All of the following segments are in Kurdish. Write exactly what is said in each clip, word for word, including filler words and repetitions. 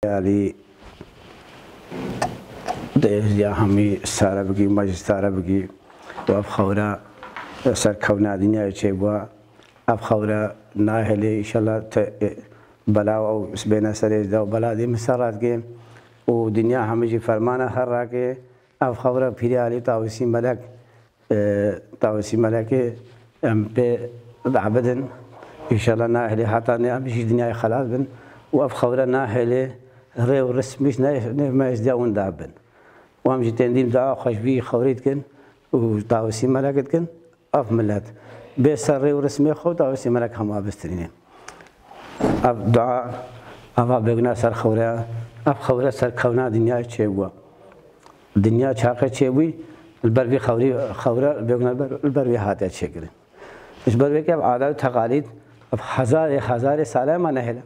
Alî, dê ya hemî sare bigî, me jî sare bigî. Û ev xewre ser kewna dinyayê çêbû. Ev xewre nahêlê, înşallah te, e, bela ew bêne serê de û bela dê min ser radike. Û dinya hemî jî fermana her rake. Ev xewre Pîrê Alî Tawusî Melek, e, Tawusî Melekê em pê diabidin. Înşallah nahêlê heta ne em jî dinyayê xelas bin. Û ev xewre nahêlê rê û rismîş ne, ne me ez diya winda bin. Û em jî tendîm dua xweşbî xewrî dikin û Tawusî Melek dikin. Ev milet bê ser rê û rismê xwe û Tawusî Melek hema bistrîne. Ev dua, eva bêguna ser xewre, ev xewre ser kewna dinyayê çêbû. Dinya çaxê çêbûyî, li ber vî xewrî, xewre bêguna li ber, li ber vî hate çêkirin. Ji ber wê ke ev adet û teqalîd, ev hezarê, hezarê sale me nehêle,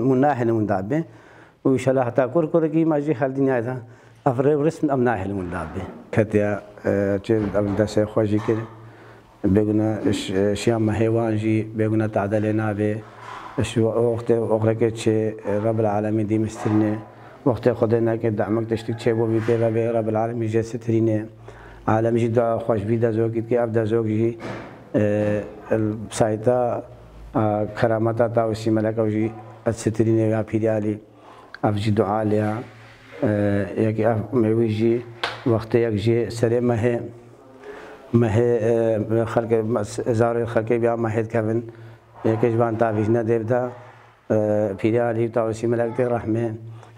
hûn nahêlin winda bê. Û înşallah heta kur kurekî me jî hel dinyayê de ev rê û rism em nahêlin winda bê. Ketiya, e, çi ev destê xwe jî kir. Bêguna ş-, şiya mehê wan jî bêguna tade lê nabe. Ji wextê oxreke çê, e, Rebbil Alemîn dîmistirîne. Wextê Xwedê neke demek tiştik çê bo vî pê ve bê Rebbil Alemîn jê sitirîne. Alem jî dua xweşbî dezokî dike. Ev dezok jî, e, sayta, a, kerameta Tawusî Melek ew jî ez sitirîne ya Pîrê Alî. Ev jî dua lê ya. E, yekî ev mêwî jî wextê yek jê serê mehê, mehê, e, xelkê, zarê xelkê biya mehê dikevin. Yekê ji van tavîjne dê bida, e, Pîrê Alî Tawusî Melek dê rehmê,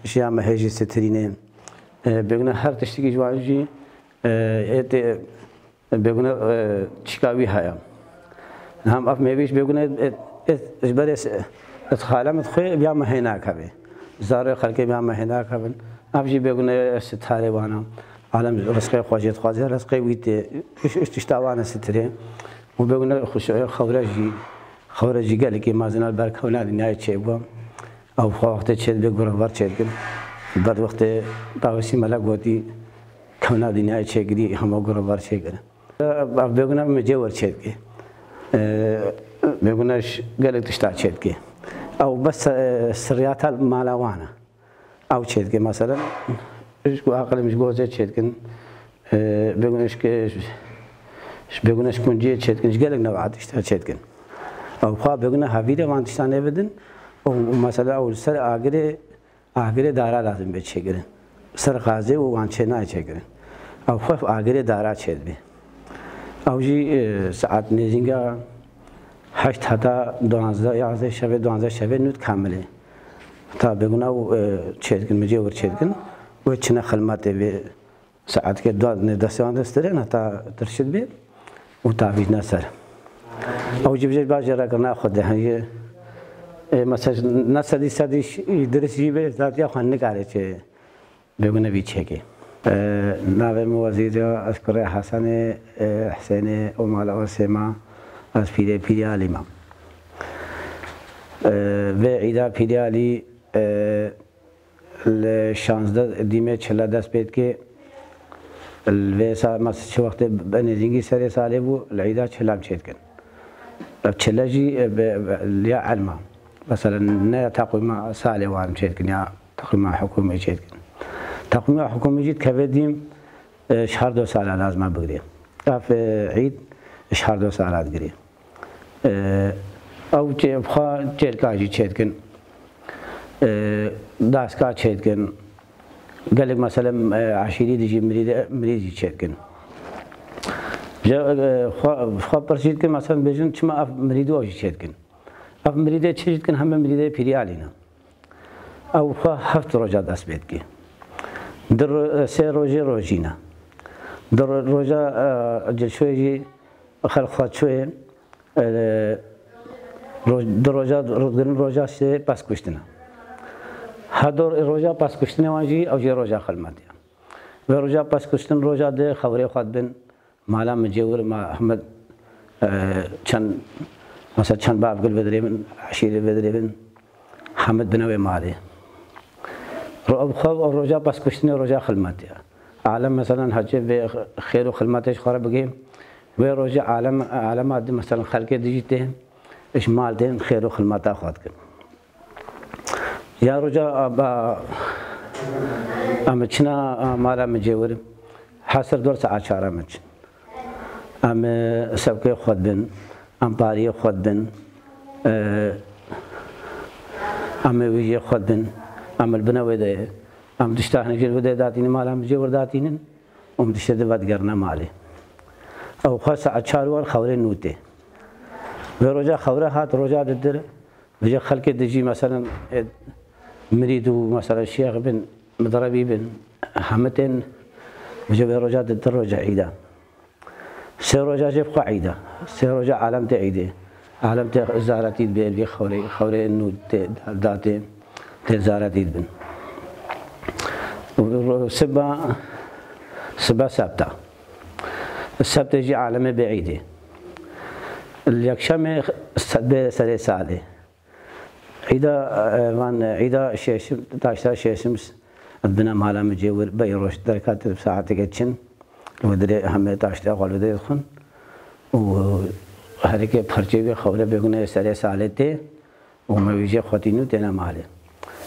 jiya mehê jî sitirînê. E, bêguna her tiştekî ji wan jî, e, ê tê Bêgune, e, çîka wî heye. Hem ev mêvîş bêgune, e, e, ji berê s-, e, xalem xwe ya mehê nakeve. Zarê xelkê ya mehê nakevin. Ev jî bêgune, e, sitarê wana. Alem rizqê xwe jê dixwaze, rizqê wî tê. Iş, iş tişta wana sitirê. Û bêgune xweş-, e, xewre jî, xewre jî gelekî mezin e, li ber kewna dinyayê çêbû. Ew xwe wextê çêdibe gurevar çêdikin. Ber wextê Tawusî Melek gotî, kewna dinyayê çêkirî, hema gurevar çêkirin. Ev bêgune micê wer çêdike. Eee, bêgune ş-, gelek tişta çêdike. Ew bes, eee, sirriyata mala wan e. Ew çêdike, meselen, ji ku aqilê min ji gozê çêdikin, eee, bêgune ji ke-, ji bêgune ji kunciyê çêdikin, ji gelek newa tişta çêdikin. Ew xwe bêgune hevîrê wan tişta nêbidin, û, û mesela ew li ser agirê Agirê dara lazim be çêkirin. Ser xazê û wan çê nayê çêkirin. Ew xwe agirê dara çêdibe. Ew jî, e, saet nêzînga heşt heta duwazdeh, yazdeh şevê, duwazdeh şevê nût kamilê. Ta bêguna û, e, çêdikin, micê wir çêdikin. Wê çine xilmatê vê Saetke dua ne destê wan dest dirin heta tirşit bê û tavîz ne ser. Ew jî bijêr bajê rakirina xwe de heye. E, mesela ne sedî sedî ş-, dirist jî bê, zatiya xwe nikare çê bêgune vî çêkê. E, navê min Wezîr ya, ez kurê Hesenê, e, Hesênê û mala Osê ma, ez pîrê Pîrê Alî ma. E, vê îda Pîrê Alî, e, Li şazdeh dîmê çile dest pê dike. Li vê sa-, mes-, çi wextê bi nêzîngî serê salê bû, li îda çile em çêdikin. Ev çile jî, e, bi, bi, li ya elma. Mesela ne ya teqwîma salê wan çêdikin ya teqwîma hikûmê çêdikin. Teqwîma hikûmê jî dikeve dîm, e, ji her du sala lazim e bigirê. Ev, e, îd ji her du sala digirê. E, ew çê-, xwe çêlka jî çêdikin. E, daska çêdikin. Gelek, mesela, e, eşîrî de jî mirîde, mirîd jî çêdikin. Ji, e, xwe, xwe pirs jî dikin, mesela, bêjin, çima ev mirîd û ew jî çêdikin? Ev mirîdê çi jî dikin, heme mirîdê Pîrê Alî ne. Ew xwe heft roja dest pê dike. Di ro-, sê rojê rojîne. Di ro-, roja, e, cilşoyê jî xelq xwe çûyê, e, roj-, di roja, di roja sê pez kuştine. Her du roja pez kuştinê wan jî ew jî roja xilmetiye. Vê roja pez kuştin roja di xewrê xwe dibin. Mala min cêwir ma hemid, e, çend, mesela çend bavgil vedirêbin, eşîrê vedirêbin, hemid bine wê malê. Ro-, xwe roja pez kuştinê roja xilmetiye. Alem, mesela, hecê vê xêr û xilmetê ji xwe re bigê. Wê rojê alem, alema di, mesela, xelkê di jî tê, ji mal tên xêr û xilmeta xwe dikin. Ya roja ba, em çina mala min cêwir, hesir dor saet çar em çin. Em, e, sewkê xwe dibin, em pariyê xwe dibin, e, em ê wîjê xwe dibin, em li bine wê de ye. Em tişta hinekê li wê de datînin, mala min cêwir datînin û em tiştê di vedigerine malê. Ew xwe saet çar wan xewrê nû tê. Vê roja xewre hat, roja didir, vêje xelkê dijî, meselen, ê mirîd û, meselen, şêx bin, midrebî bin, hemî tên, vêje vê roja didir roja îda. Sê roja jê bi xwe îd e. Sê roja alem tê îdê. Alem tê zaretî dibê, vê xewrê, xewrê nû tê, da tê, tê zaretî dibin. Ro-, siba, siba sebta. Sebtê jî alemê bê îdê. Li yekşemê se-, bê serê salê. Îda, e, van, îda şêşim, taşta şêşim s-, bine mala min cêwir, bey roj derket saeteke çin. Li dirê hemê taşta xwe li dirê dixwin. Û herikê perçê wê xewre bêgune serê salê tê û me wî jê xwetîn û têne malê.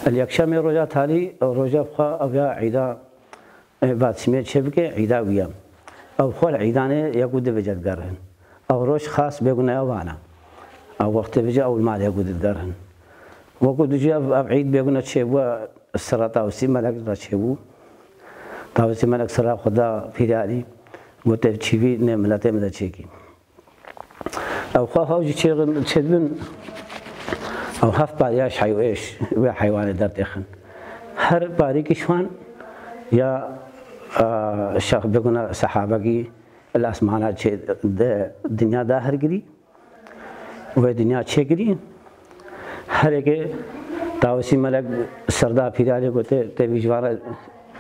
El yekşemê roja talî, roja xwe ev ya îda, e, vatîmê çêbike, îda wî ye. Ew xwe li îdanê yek û di vêce digerin. Ew roj xas bêgune ya wan e. Ew wextê vêce ew li malê yek û di digerin. Wekû dijî ev, ev îd bêgune çêbû, sira Tawusî Melek re çêbû. Tawusî Melek sira xwe da Pîralî, gote çîvî nê miletê min de çêkî. Ew xwe hew jî çêxin, çêdibin, ew heft pariya ji heyw-, êş, wê heywanê dertêxin. Her parîkî ji wan ya, a, şex bêguna sehabekî li esmana çê de, dinya dahir kirî, wê dinya çêkirî. Herêkê Tawusî Melek serda Pîralê gote, tê vî ji van re,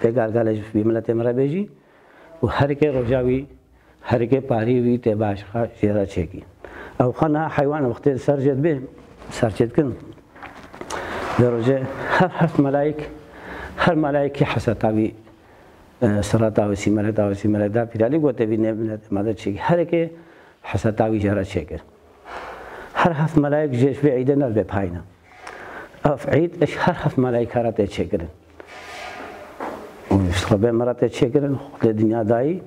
tê galgalê ji vî miletê min re bêjî û herêkê roja wî Herikê parî wî tê baş xwe jê re çêkî. Ew xwe niha heywan wextê li ser jê dibê, ser çê dikin. Vê rojê her heft melayîk, her melayîkî heseta wî, e, sira Tawusî Melek, Tawusî Melek da Pîralî gote vî nê miletê me de çêkî. Herikê heseta wî jê re çêkir. Her heft melayîk jê ji vê îdê ne li bê payî ne. Ev îd ji her heft melayîka re tê çêkirin. Û ji xwe bê me re tê çêkirin, xwe tê dinya dayî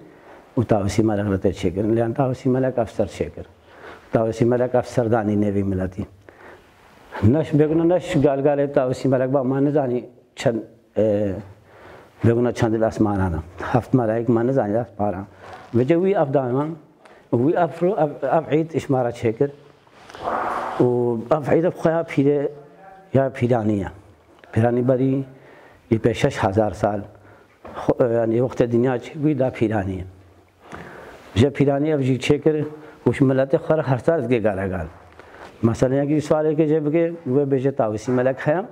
û Tawusî Melek re tê çêkirin. Lê yan Tawusî Melek ev ser çêkir. Tawusî Melek ev ser danî nêvî miletî. Neş bêguna neş galgalê Tawusî Melek ba ma nizanî çend, e, bêguna çend li esmanan e. Heft melayîk ma nizanî li esmanan. Vêce wî ev dayman, wî ev ro-, ev, ev îd ji me re çêkir. Û ev îd bi xwe ya pîrê, ya pîranî ye. Pîranî berî yê pê şeş hezar sal, xwe-, yanî wextê dinya çêbûyî da pîranî. Ji pîranî ev jî çêkir û ji miletê xwe re her sal dike galegal. Mesela yekî sualekê jê bike, wê bêje Tawusî Melek heye,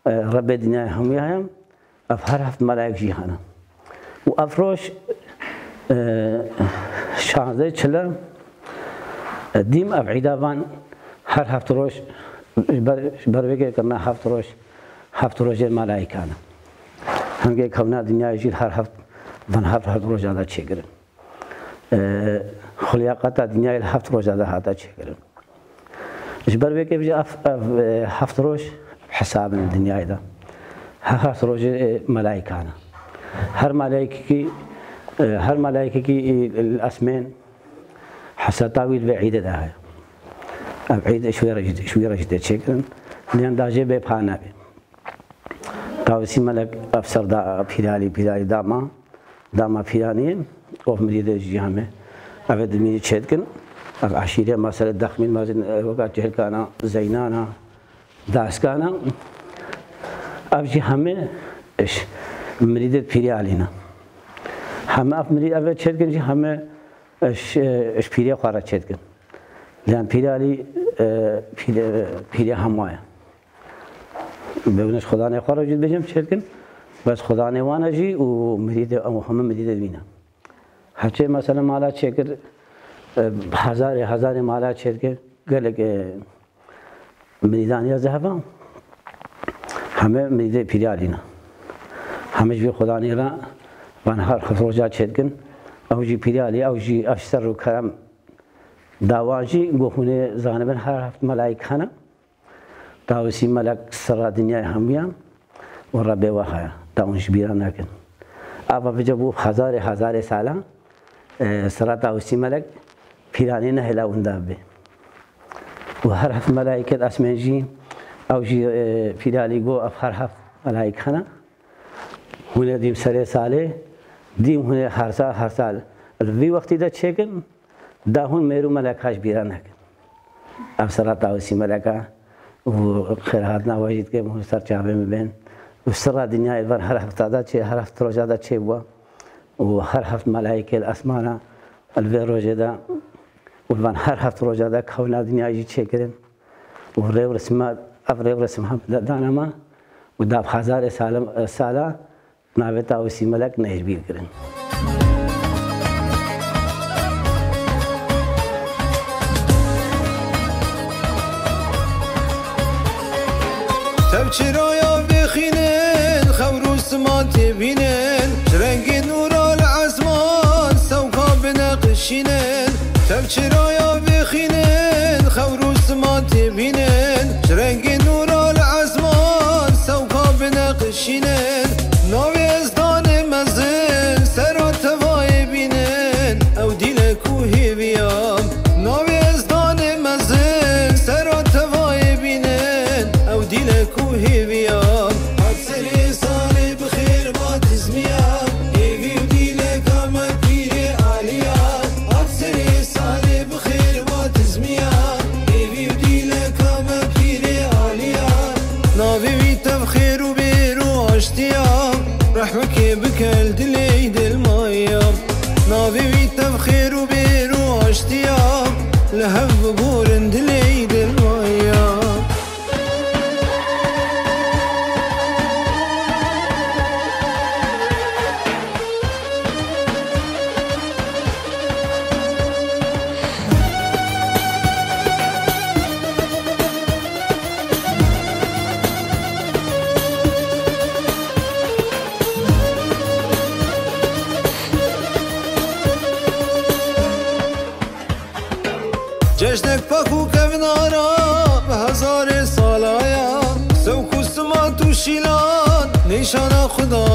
e, Rebbê dinyayê hemûyê heye, ev her heft melayek jî hene. Û ev roj, e, şazdeh çile, e, dîm ev îda van her heft roj, ji ber, ji ber vê kirina heft roj, heft rojê melayîkan e. Hingê kewna dinyayê jî her heft, van heft, heft roja de çêkirin. E, xulyaqeta dinyayê li heft roja de hate çêkirin. Ji ber vê kevjî ev, ev, e, heft roj hesabin dinyayê de. Her heft rojê, e, melayîkan e. Her melayîkekî, e, her melayîkekî, e, li esmên heseta wî li vê îdê de heye. Ev îd ji wê re jî, ji wî re jî tê çêkirin. Lê yan da jê bê pa nebe. Tawusî Melek ev ser da Pîralî, Pîralî dama, dama Pîranî, of mirîdê jî heme. Ev ê dimî çêdikin. Ev eşîrê mesela Dexmîn, mezin, e, weka Çêlkana, Zeynana, Daskana. Ev jî heme iş mirîdê Pîralî ne. Heme ev mirî, ev ê çêdikin jî heme iş, e, iş pîrê xwe re çêdikin. Lê yan Pîralî, e, pîrê, pîrê hema ye. Bêgune ji xudanê xwe re jî dibêjim çêdikin. Bes xudanê wan e jî û mirîdê, ew hemû mirîdê wî ne. Heçê mesela mala çêkir, e, hezarê, hezarê mala çêdike, gelek, e, mirîdan ya zehfa, heme mirîdê Pîralî ne. Heme ji vî xudanê re van her heft roja çêdikin. Ew jî Pîralî, ew jî ev ser û kerem dawan jî, ku hûn ê zanibin her heft melayîk hene. Tawusî Melek sirra dinyayê hemûyan û Rebbê we haya, da hûn ji bîra nekin. Ava vêca bû hezarê hezarê salan, e, sirra Tawusî Melek pîranê nehêla winda bibe. Û her heft melayîkê di esmên jî, ew jî, e, pîralî got, ev her heft melayîk hene. Hûn ê dîm serê salê, dîm hûn ê her sal, her sal. Li vî wextî de çêkin, da hûn mêr û meleka ji bîra nekin. Ev sirra Tawusî Meleka û xêrhatina we jî dikim, hûn ser çavê min bên. Û sirra dinyayê li van her hefta de çê, her heft roja de çêbû. Û her heft melayîkê li esmana li vê rojê de û li van her heft roja de kewna dinyayê jî çêkirin. Û rêwresim, ev rêwresim hemû de dane me û da bi hezarê sal, sala navê Tawusî Melek neyê ji bîr kirin. Tev çiraya vêxînin, xewr û sima têbînin, ji rengê nûra li ezman sewka bineqişînin. Tev çiraya vêxînin, xewr û sima têbînin, ji rengê nûra li ezman sewka bineqişînin. Navê ezdanê mezin, sera tevayê bînin, ew dîlek û hêviya. Navê ezdanê mezin, sera tevayê bînin, ew dîlek û hêviya. Hat serê salê bi xêr ba tizmiya, hêvî û dîleka me pîrê aliya. Hat serê salê bi xêr ba tizmiya, hêvî û dîleka me pîrê aliya. Navê wî tev xêr û bêr û aştiya, rehmekê bike li dilê dilmaya. Navê wî tev xêr û bêr û aştiya, li hev bigorin dilê dilmaya. Cejnek pak û kevnara bi hezarê salaya, sewk û simat û şîlan nîşana Xuda.